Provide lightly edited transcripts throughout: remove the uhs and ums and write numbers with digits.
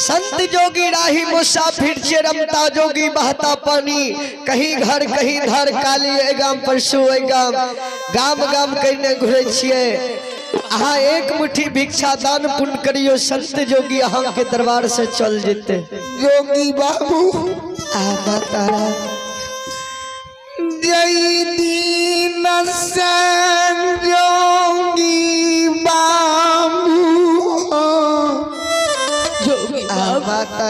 संत जोगी राही मुसाफिर छे रमता जोगी बहता पानी कहीं घर कहीं धर काली ए गाम परसू ए गाम गाम गाम कने घुरे छिए। अहाँ एक मुट्ठी भिक्षा दान पुण्य करियो संत जोगी अहाँ के दरबार से चल जेते। जोगी बाबू आ माता जय दीन से जोगी बाबू जोगी माता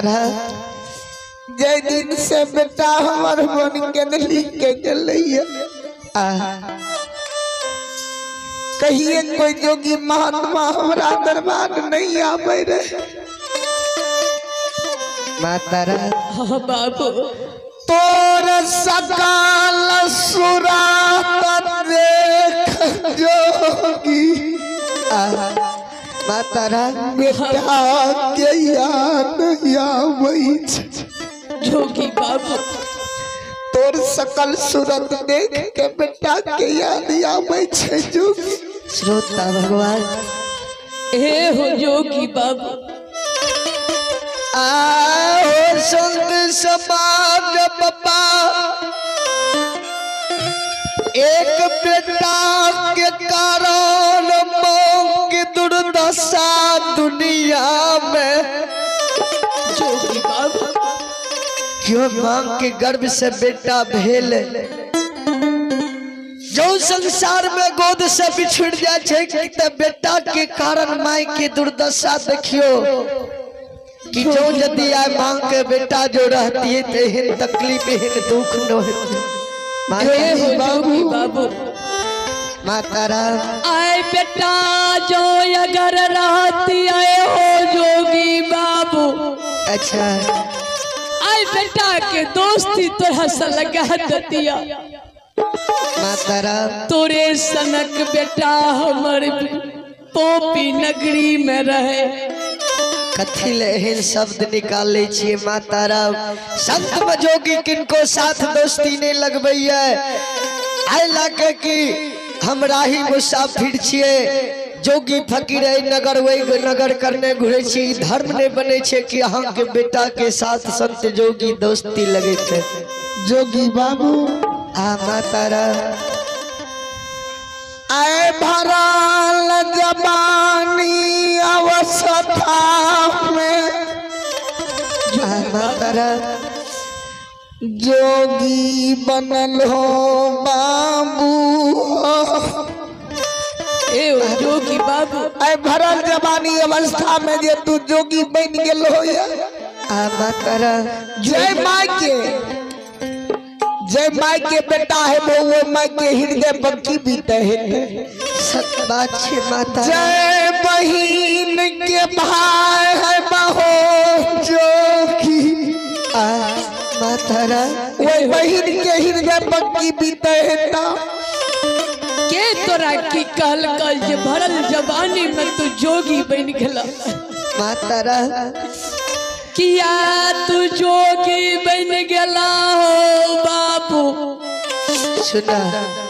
जय दिन से बेटा हमार बन के लिख के गेलैया। कहिए कोई जोगी महात्मा हमारा दरबार नहीं आवे रहे। माता हाँ बाबू तोर सकाल सुरात देख जोगी माता बेटा के याद आबै जोगी बाबू तोर सकल सूरत देख के बेटा के याद आबै छै जोगी। श्रोता भगवान हे हो जोगी बाबू आओ संत समाज बाबा एक बेटा के कारण मां की दुर्दशा दुनिया में। जोगी बाबू क्यों मां के गर्भ से बेटा भेल जो संसार में गोद से बिछुड़ जाए छे बेटा के कारण माई के दुर्दशा देखियो कि जो यदि आए मां के बेटा जो रहती है ते एहन तकलीफ एहन दुख न होते। बाबू बाबू माता राम आए बेटा जो अगर रहती आए हो जोगी बाबू। अच्छा आए बेटा के दोस्ती तोरा से लगा दतिया। माता राम तोरे सनक बेटा हमर पोपी नगरी में रहे। कथी ले एहन शब्द निकाले छिए माता राम। संत जोगी किनको साथ दोस्ती नहीं लगबैया आइ लाके कि हम राही मुसाफिर छिए जोगी फकीर नगर वही नगर करने घुरे छी। धर्म नहीं बने छे कि अहाँ के बेटा के साथ संत जोगी दोस्ती लगे थे। जोगी बाबू आ माता राम आए भरल जवानी अवस्था में माता राम जोगी बनल हो बाबू। ए जोगी बाबू आए भरल जवानी अवस्था में जे तू जोगी बन गेल हो। आ माता राम जय माई के जय माई के बेटा है वो माई के हृदय पर की बीते है। सत बात छे माता। जय बहिन के भाई है बहो जोगी माता राम वही बहिन के हृदय पर की बीते है। के तोरा की कहल कल जे भरल जवानी में तू जोगी बन गेला। माता राम किया तू जोगी बन गेला हो बाबू। सुना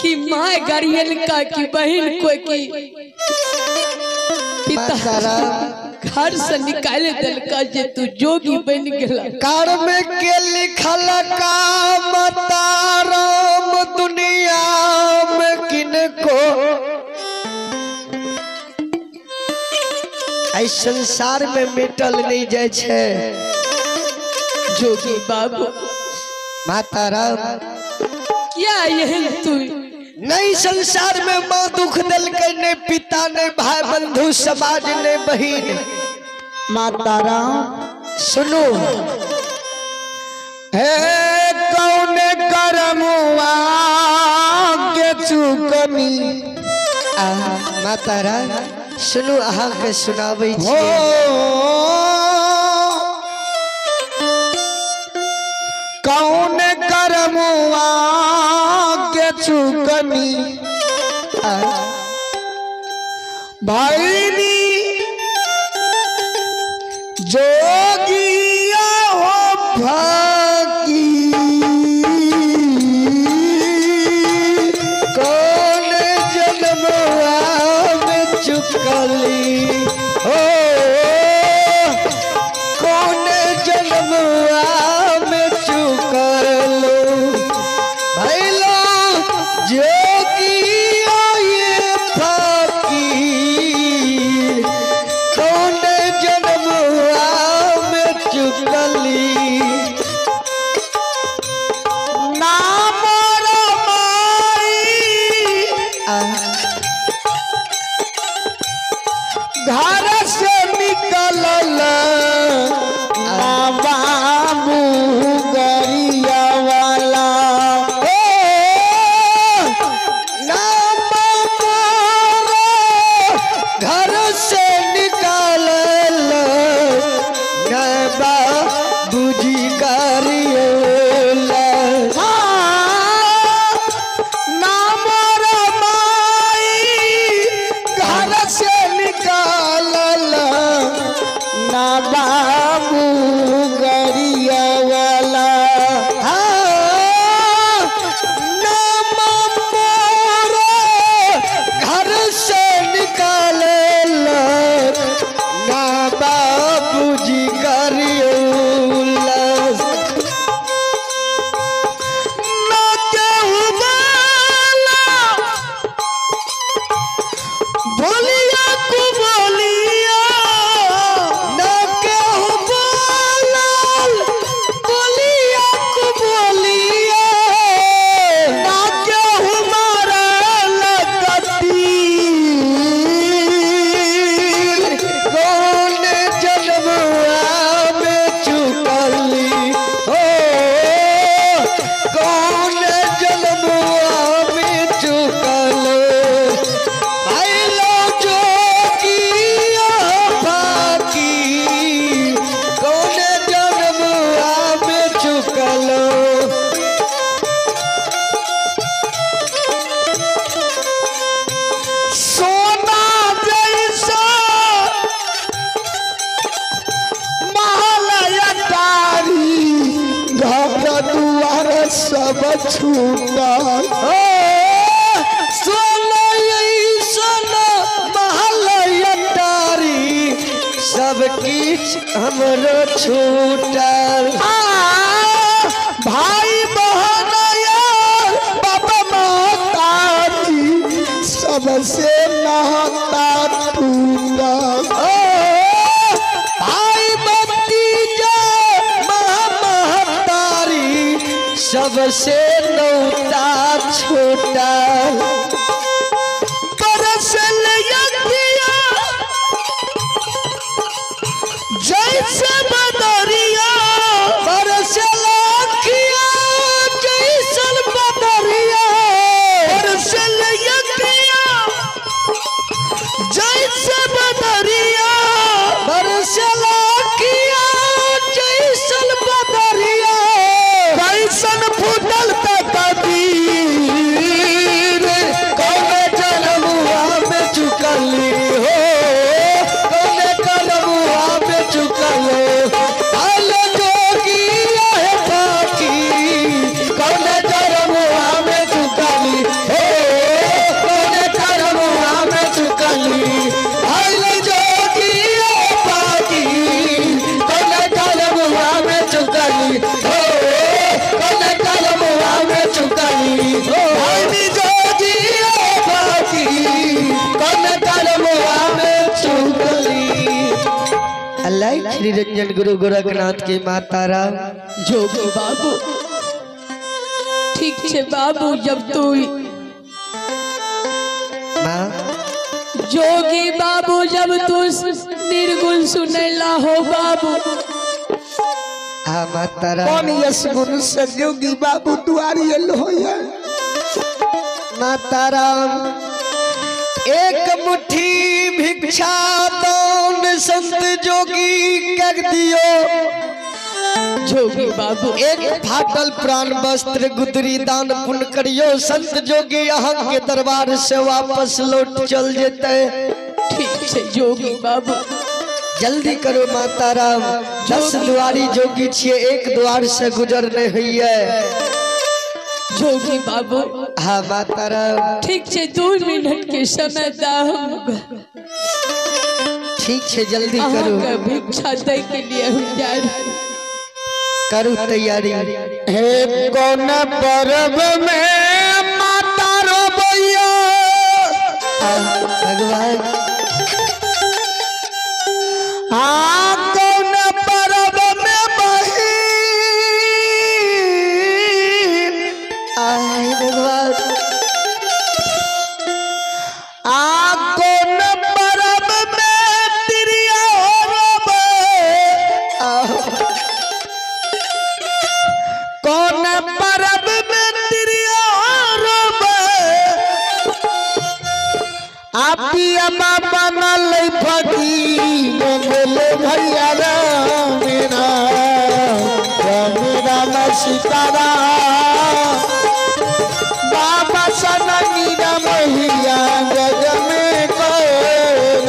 कि माँ गरियल का की बहन को की पिता घर से निकाल दिल का जे तू जोगी बन गेला। कर्म के लिखल का माता राम दुनिया में किनको ऐ संसार में मिटल नहीं जाए छे। जोगी बाबू माता राम क्या यह तू नहीं संसार में माँ दुख दिल के नहीं पिता नहीं भाई बंधु समाज नहीं बहिन। माता राम सुनो हे कौन करमुआ के चुकनी। माता राम सुनू अहाँ के सुनाबै छी। कौन करमुआ के चुकनी भाईनी जोगिया हो भागी। कौन जन्मवा में चुकली हो कौन बाबू गरिया वाला नाम मोरा घर से निकाले ना बाबूजी गरियौला ना केहू बोला बोलिया कु बोलिया ना केहू बोलल बोलिया कु बोलिया ना केहू मारल कतीर कौन जन्मवा में चुकली हो कौन जन्मवा में चुकल भाई लो जोगिया बाकी कौन जन्मवा में चुकल सोना जैसा महल अटारी घर दुआर सब छूटल सोना सोना महल अटारी सब किछ हमरो छूटल आ, भाई बहन यार बाबा माताजी सबसे नाता टूटल ओ भाई भतीजा महतारी सबसे नौता छूटल बरसल यज्ञिया जैसे बदरिया बरसल अखिया जैसन बदरिया बरसल यज्ञिया जैसे बदरिया बरसल अखिया जैसन बदरिया कैसन फूटल तकदीर कौन जन्मुआ में चुकली हो कौन करमुआ में चुकल हल जोगी है बाकी कौन जन्मुआ में चुकली हो कौन करमुआ में चुकली हल जोगी है बाकी कौन करमुआ में चुकली हो कौन करमुआ में चुकली हो हल जोगी है बाकी कौन करमुआ में चुकली अल्लाह श्री रंजन गुरु गोरखनाथ के माता राम जोगी बाबू ठीक छे बाबू जब तू माँ जोगी बाबू जब तू निर्गुण सुनैला हो बाबू हाँ माता राम कौन यश गुण से जोगी बाबू दुआरी एल होया माता राम एक मुट्ठी भिक्षा दान संत जोगी कर दियो जोगी बाबू एक फाटल प्राण वस्त्र गुदरी दान पुण्य करियो संत जोगी अहं के दरबार से वापस लौट चल जेते। ठीक छे जोगी बाबू जल्दी करो माता राम 10 दुआरी जोगी छिए एक द्वार से गुजर नहीं होइए। जोगी बाबू हाँ माता राम ठीक छे 2 मिनट के समय दा हम ठीक छे जल्दी करो अहाँके भिक्षा दै के लिए हम जा रहल। करू तैयारी। हे कौन पर्व में माता रोबैया भगवान हाँ कौन पर्व में बहिन आए भगवान आ कौन पर्व में तिरिया रोबे आओ कौन पर्व में तिरिया रोबे आपिया बनल फकीर बोले भैया राम राम राम राम सीताराम बाबा सननी रमैया जग में कौन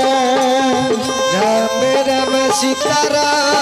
राम राम सीताराम।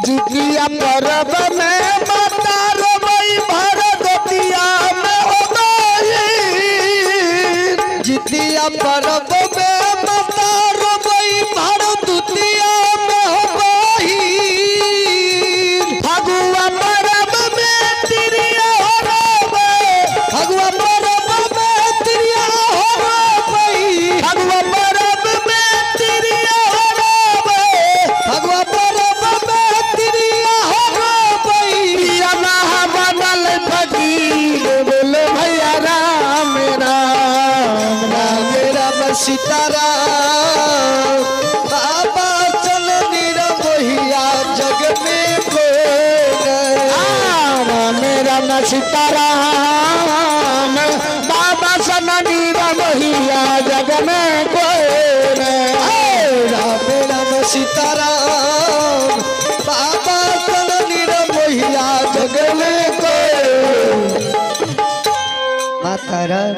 जितिया परब में माता रोबई भरदतिया में हो गई। जितिया परब में माता रोबई भरदतिया में हो गई। फगुआ परब में तिरिया हो रोबई। फगुआ परब में तिरिया हो रोबई। फगुआ परब में तिरिया हो रोबई। फगुआ परब में तिरिया हो रोबई। पिया बनल फकीर बोले भैया राम राम। राम राम सीताराम बाबा चल निरमोहिया जग में कोई राम राम सीताराम बाबा सननी रमोहिया जग में कोई नहीं। राम राम सीताराम बाबा चल निरमोहिया जग में कोई। माता राम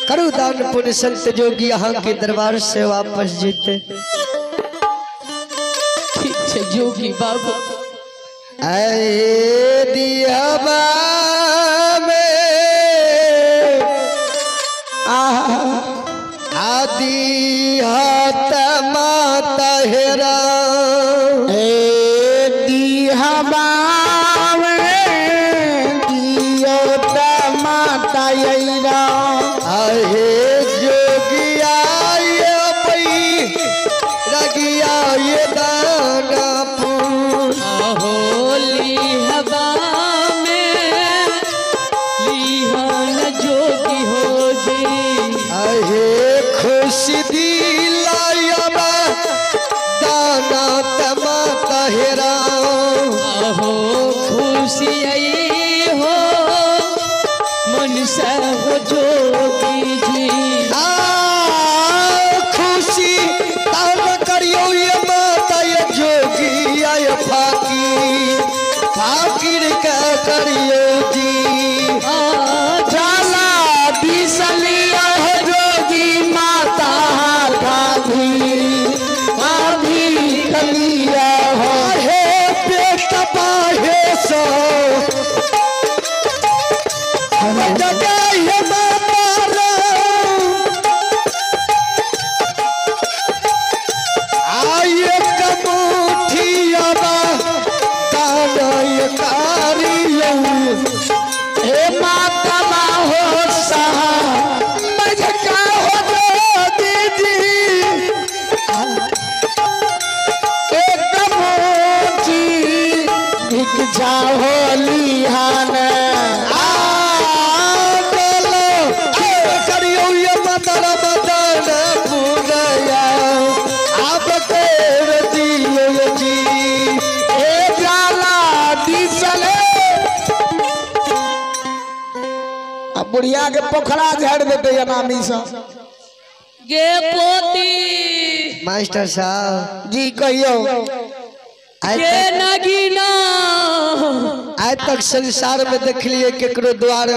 करू दान पुण्य संत जोगी यहाँ के दरबार से वापस जीते। ठीक छे जोगी बाबा। ऐ दिहबा में आदि हत माता हेरा। ए दिहबा में दियो त माता अइरा। आहे जोगिया ये पई रगिया ये दानापुर। होली हवा में लिहन जोगी हो जी। आहे खुशी दिलायबा दाना तमाता हेरा। हो खुशी आई हो मन से हो जोगी जी। आ खुशी दान करियो ये माता ये जोगी आय फाकीर फाकीर का करियो जी। जाला बिसलिया हो जोगी माता गाधी आधी कलिया हो। हे पेट पाहे सो जगह हे माता राम। आये कमुठिया बा दानय कारियो। हे माता हो सहा मझका हो जोगी जी। एक मोची भिक्षा हो लिहान। आ बोलो करियो ये माता मदन पूरया आप कर दियो जी। ए जाला दिसले अब बुढ़िया के पोखरा झाड़ देते अनामी से। गे पोती मास्टर साहब जी कहियो। गे नगीना आज तक संसार में देख लिए केकरो द्वार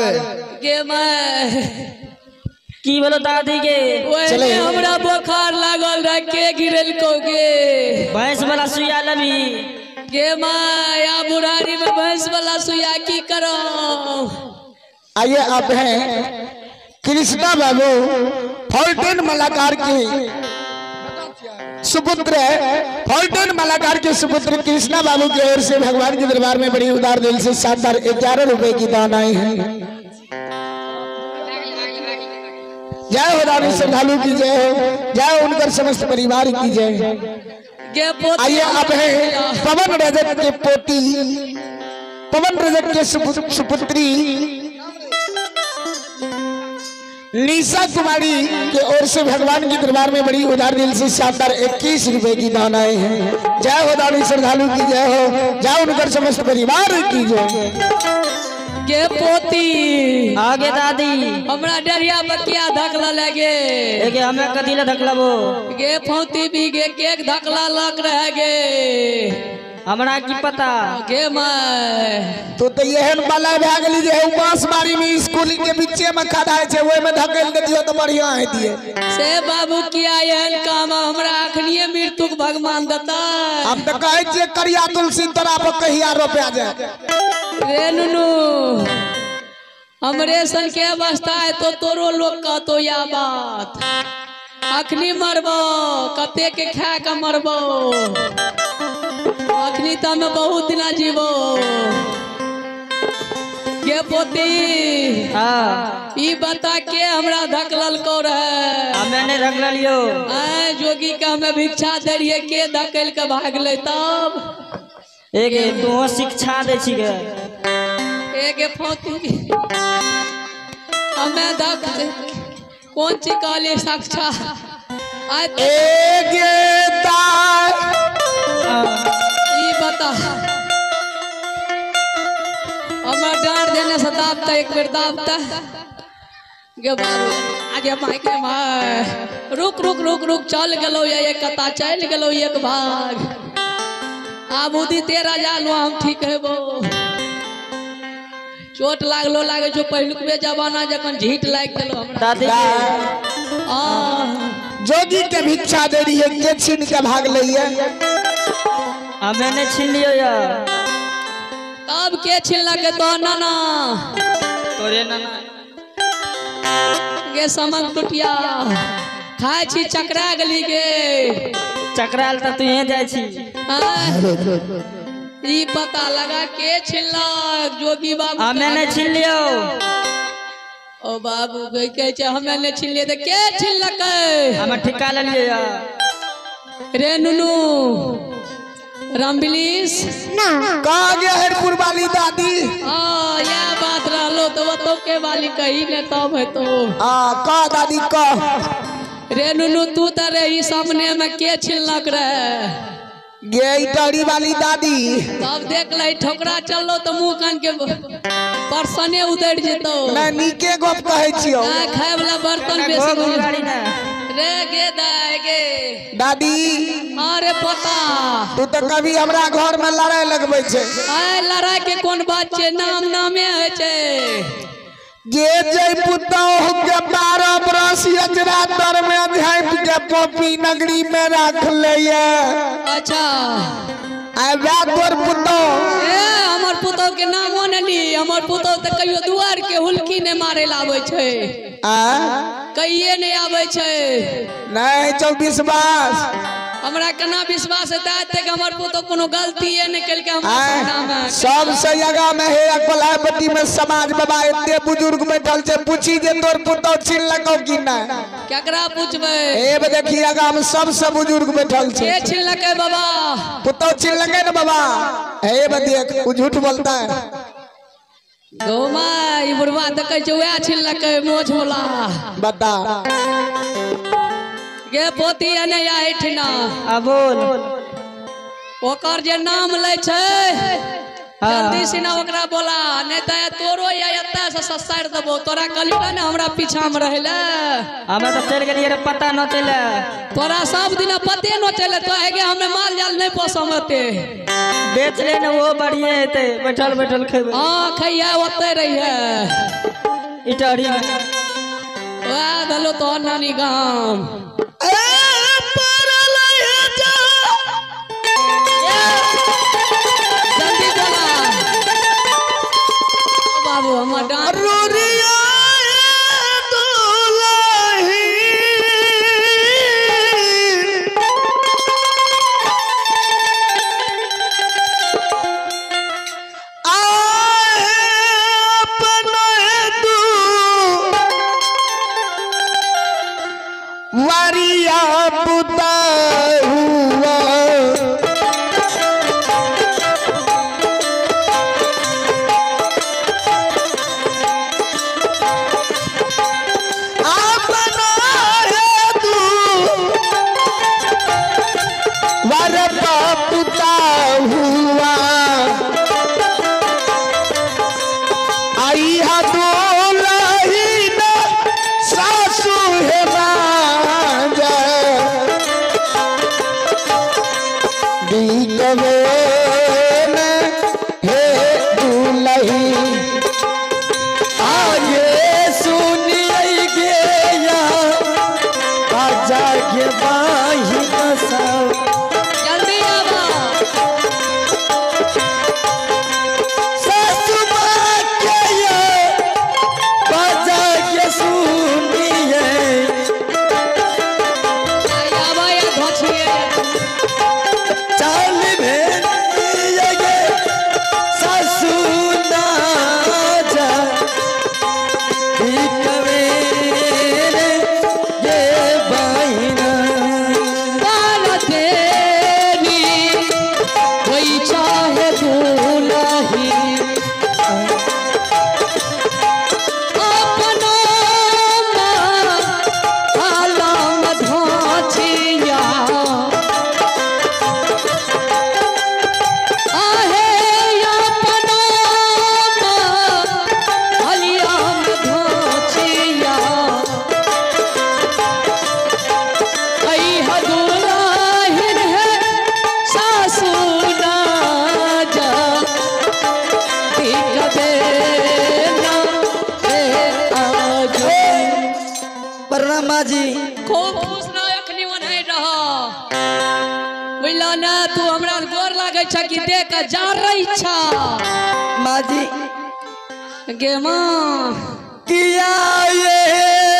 गे मैं की बोलो दादी के ओने हमरा बुखार लागल रह के गिरल को गे भैंस वाला सुइया लबी गे माया बुढ़ारी में भैंस वाला सुइया की करो। आइए आप हैं कृष्णा बाबू फॉल्टन मलाकार के सुपुत्र है। फॉल्टन मलाकार के सुपुत्र कृष्णा बाबू की ओर से भगवान के दरबार में बड़ी उदार दिल से शानदार 11 रुपए की दान आई है। जय हो दानी श्रद्धालु की जय हो, जय हो उनकर समस्त परिवार की जय। आइए अब है पवन रजक के पोती, पवन रजक के सुपुत्री निशा कुमारी के ओर से भगवान के दरबार में बड़ी उदार दिल से शानदार 21 रुपए की दान आए हैं। जय हो दानी श्रद्धालु की जय हो, जय उनकर समस्त परिवार की जय। गे पोती आगे दादी हमरा डरिया बकिया धकला लगे एगे हमें कदिला धकलाबो गे फौती भी गे केक धकला लग रहे गे। हमरा की पता गे my. तू तो एहन बला भए गेली जे उ बांसबाड़ी में स्कूल के बीचे में खड़ा छै ओय में धकेल देतियो तो बढ़िया हेतिए। से बाबू किया एहन काम हमरा अखनिए मृत्यु भगवान देता। हम तो कहै छियै करिया तुलसी तोरा पर कहिया रोपा जाए। रे नुनू हमरे सन के अवस्था है तो तोरो लोग कहतो या बात। अखनी मरबो कते के खा के मरबो अखनी तो हमें बहुत दिना जीवो। गे पोती हाँ ई बता के हमरा धकलल को रहे। हमें नहीं धकललियो। आए जोगी के हमें भिक्षा दे रहिए के धकेल के भागले तब। एक तू शिक्षा दे छी गे। एक फोतू हमें धक कौन ची कहली साक्षा ई बता हमरा डांट देने से दाबता एक बेर दाबता। गे बाबू आगे माय के my रुक रुक रुक रुक चल गेलो ये एक कता चल गेलो एक भाग। आब उदिते राजा लो हम ठीक हेबो। चोट लागलो लागे जो पहिलुकबे जमाना जखन झीट लागि गेलो हमरा। दादी जोगी के भिक्षा दे रही है के छीन के भाग लइए। हमें नहीं छीन लियो यार। तब के छीनलक तो नाना तोरे नाना गे समंग टुटिया खाय छी चकरा गेली गे। चकराल त तू जाइ छी। ई पता लगा के छिनलक जोगी बाबू। हमें नहीं छीन लियो। ओ बाबू कहे छै हमें नहीं छिनलिए त के छिनलक। हमें ठिका लेलिए रे नुनू रामबिलीस ना कहा गया हरपुर वाली दादी। हां या बात रहलो तो वो के वाली कही ने तब है तो। हां कह दादी कह। रे नुनू तू त रही सामने में के छिनलक रहे। गे इटारी वाली दादी। तब देख ले ठोकरा चललो तो मुंह कान के परसने उधर जेतो। मैं नीके गप कहै छियो। ना खाय वाला बर्तन बेसी रे गे दाय गे दादी। अरे पोता तू तो कभी हमरा घर में लड़ाई लगबै छै। आय लड़ाई के कोन बात छै नाम नामे होइ छै। गे जय पुतोह के 12 बरस अजरा तर में झाँप के पोपी नगरी में राख ले। अच्छा आय वैह तोर पुतोह। ए हमर पुतोह के नामो ने ली। हमर पुतोह त कहियो दुआर के हुलकी ने मारे लाबै छै। आ कहिए नहीं आबै छै। नहीं चौ विश्वास। हमरा केना विश्वास हेतै आज तक हमर पुतोह कोनो गलतीए नहि केलकै हमरा नाम में। सबसे आगा में हे अकलापट्टी में समाज बाबा एते बुजुर्ग बैठल छै पूछी जे तोर पुतोह छिनलकौ कि नहि। केकरा पूछबै। हे देखी आगा में सबसे बुजुर्ग बैठल छै। के छिनलकै बाबा। पुतोह छिनलकै ने बाबा। हे देख उ झूठ बोलता है। गो my बुढ़वा त कहै छै वएह छिनलकै मोछ वाला। बता गे पोती अने या एठना। आ बोल ओकर जे नाम लै छै जल्दी से ना ओकरा बोला नहीं त तोरो या एतय से ससारि देबो। तोरा कहलियो ने हमरा पीछा में रहै ले। हमें तो चल गेलिए रे पता न चले। तोरा सब दिन पते न चले तो हेगे हमें माल जाल नहीं पोसम ओते। बेच ले ने वो बढ़िया हेतै बैठल बैठल खेबै। हां खैया ओते रहिए इटहरी में। वाह दलो तो नानी गाम। जल्दी बोला बाबू हमर डांट। वरिया पुता हुआ अपना है तू वर पुता हुआ आई हा दुलहिन सासु हे। प्रणाम माँ जी। खूब खुश रह, अखनी ओनहि रह। बुझलो ना, तू हमरा गोर लागै छ कि देख के जा रही छ। माँ जी गे माँ किया ये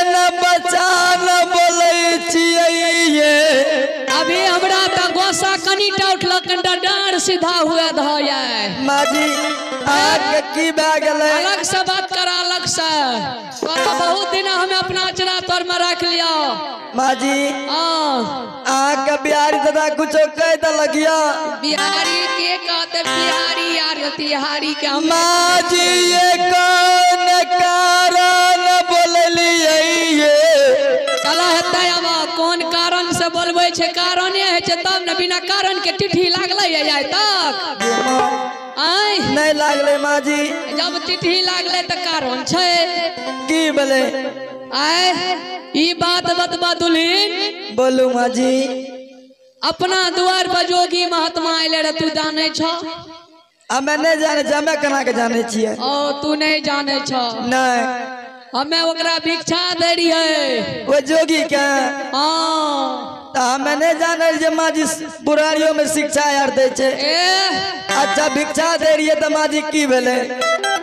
न बचा न बोलै छियै ये। अभी हमरा त गोसा कनिटा उठल, कनिटा डाँड़ सीधा हुए धय। माँ जी आके की भए गेलै? अलग से बात कर, अलग से। बहुत दिन हमें अपना अचरा तोर में रख लिया। माँ जी आके बिहारी दादा कुछो कह देलक या? बिहारी के कहते बिहारी यार तिहारी के हम। माँ जी ये कौन कारण बोललियै ये? चला हेतै अब कोन कारण से बोलबै छै, कारणे होइ छै तब ने, बिना कारण के टिठी लागलै आइ तक? आइ नहीं लागलै माँ जी। जब टिठी लागलै तऽ कारण छै। की भेलै? आइ ई बात बतबा दुल्हिन। बोलू माँ जी। अपना दुआर पर जोगी महात्मा अयलै रह, तू जानै छ? हमे नहीं जानै छियै, हमे केना के जानै छियै? ओ तू नहीं जानै छ? नहीं। हमे ओकरा भिक्षा दै रहियै। ओ जोगी के? हाँ। तऽ हमे नहीं जानै जे माँ जी बुढ़ारियो में शिक्षा यार दै छै। अच्छा भिक्षा दे रहियै तऽ माँ जी की भेलै?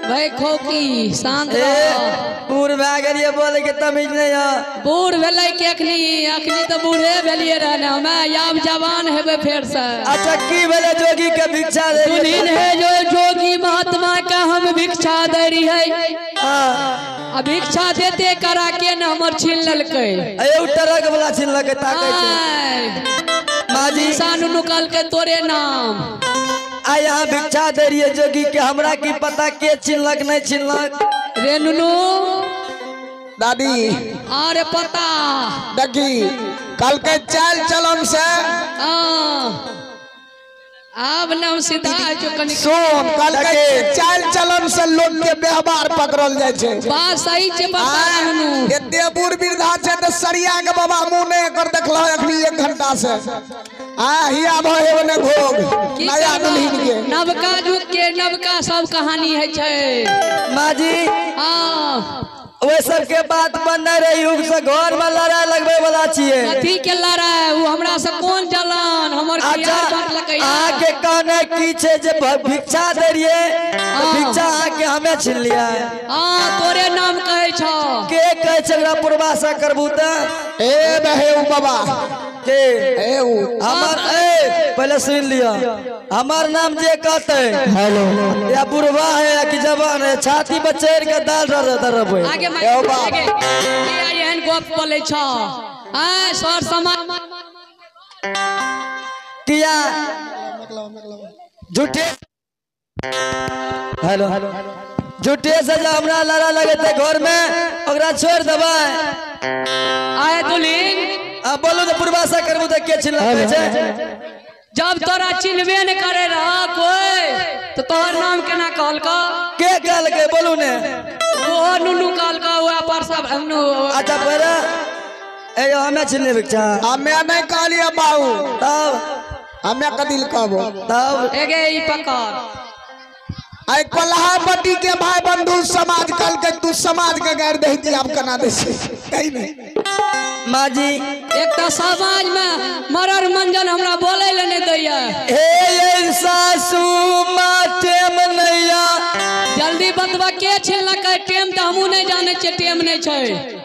भाई खोकी शांत रह। बूढ़ भए गेलियै, बोले के तमीज नहीं है। बूढ़ भेलै कि अखनी? अखनी तऽ बूढ़े भेलियै रह ने, हमे आब जवान हेबै फेर से। अच्छा की भेलै जोगी के भिक्षा दे? दुल्हिन है जो जोगी महात्मा के हम भिक्षा दै रहियै। आ भिक्षा देते करा के ने हमर छीन लेलकै। ए ट्रक वाला छीन लेलकै ताकै छै। माँ जी सानू कहलकै तोरे नाम। आ यहाँ भिक्षा दे रहियै जोगी के, हमरा की पता के छिनलक नहीं छिनलक। रे नुनू दादी अरे पता देखी कल के चाल चलन से आब नाम सीधा कनी सुन, कल के चाल चलन से लोग के व्यवहार पकड़ल जाय छै। बात सही छै पता नुनू। एते बूढ़ वृद्धा छै त सरिया के बाबा मुंह नै कर देखलो अखनी 1 घंटा से। आ हिया भए ओने घोग नया दुल्हन के। नवका युग के नवका सब कहानी है छै। माँ जी हां ओए सब के बात बन नहीं रही, युग से घर में लड़ाई लगबे वाला छियै। कथी के लड़ाई? उ हमरा से कोन जलन, हमर अच्छा आके कहने की छै जे भिक्षा दे रहियै त भिक्षा आके हमे छीन लिया। हां तोरे नाम कहै छ। के कहै छै एकरा पूर्वासा करबू त? ए बहे उ बाबा के ए उ हमर ए पहले सुन लिया, हमार नाम जे कहते हेलो या बुढ़वा है या कि जवान है, छाती पर चढ़ के दाल दरबै। आगे माइक आगे किया एहन गप बोलै छ? आ सर समाज किया झूठे हेलो झूठे से जो हमरा लड़ा लगेते घर में ओकरा छोड़ देबै। आए दुल्हिन आ बोलू त पूर्वासा करबू त के छिनलकै छै? जब तोरा चिन्हबे न करे रह कोई तो तोहर नाम केना कहलका? के कहलकै बोलू ने? ओहो नुनू कहलका वएह पर सब हमनु। अच्छा पहले ए हमे छिनले भिक्षा। हमे नहीं कहलियै बाबू। तब हमे कदिल कहबो तब एगे ई पकड़। आई कोल्हापति के भाई बंधु समाज कल के तू समाज के गैर दे दी, अब कना दे छै कहीं नहीं। माँ जी एक तो समाज में मरर मंजन हमरा बोले ले नहीं दैया। हे सासू माँ टेम नैया जल्दी बतबा के छिनलकै? टेम तऽ हमहूँ नहीं जानै छियै, टेम नहीं छै।